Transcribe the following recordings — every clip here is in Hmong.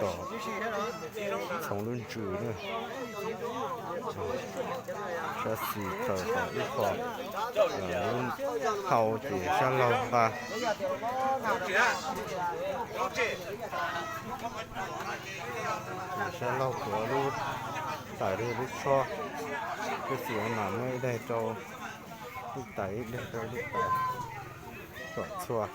tom txhoov lub ntsws na. Sab xis thaws hauv ib qho, lub hau ces sab laug nqa, sab laug tuav lub tais rau lub tshob, tab sis mas muab ib daig rau lub tais, ib daig rau lub tais kom txhua.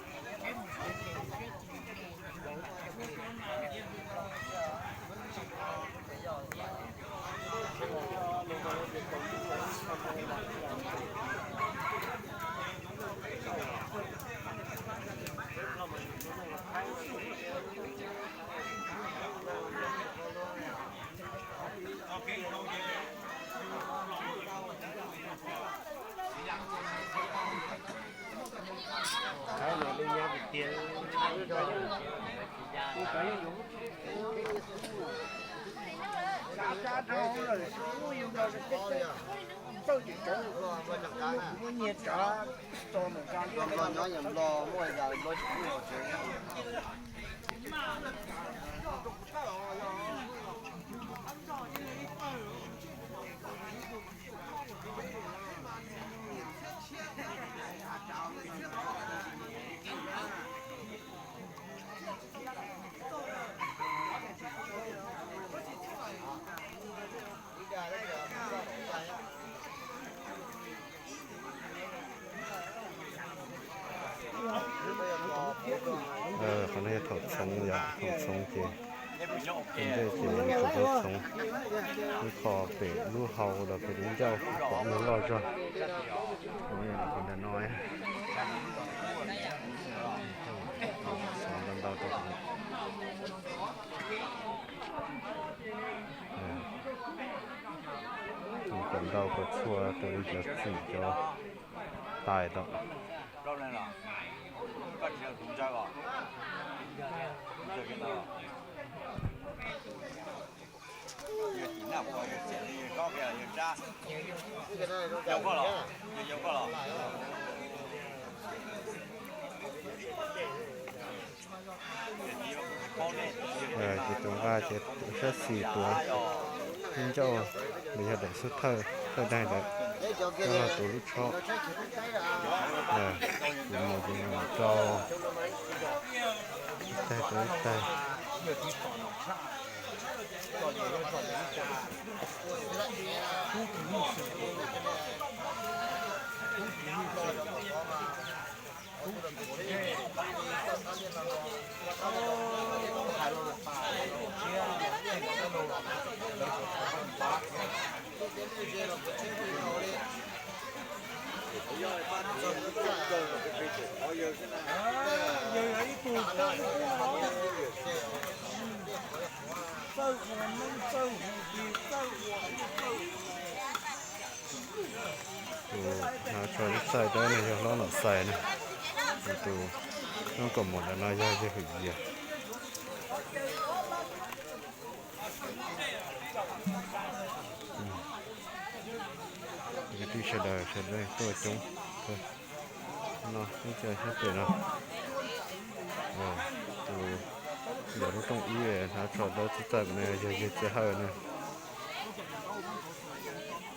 Qhov no yog thaum txhoov, yog thaum txhoov ces ntej ces thaum txhoov, ib qho pem lub hau los pem lub ncauj kom loj zog. Qhov ntawm no, txhoov ntau ntau rau kom ntau kom txhua raws li cov txim cov tais tau. Ces tus nqa ces sab xis tuav lub ncauj, los yog daim xub thawj, thawj daim ntawd, coj los tuav lub tshob. Ces mus ces mus rau ib tag rau ib tag. Tus hnav tsho ib txaij dawb no yog hlob Nom Xais na. Tus noob kaus mom ntawm no yog yawg Hwm Yias. Kwv tij sawv daws sawv daws tuaj coob kawg no, ib co sab pem no. Tus ntawm lub rooj ib hnav tsho dawb txaij txaij no yog yawg Txiaj Hawj na.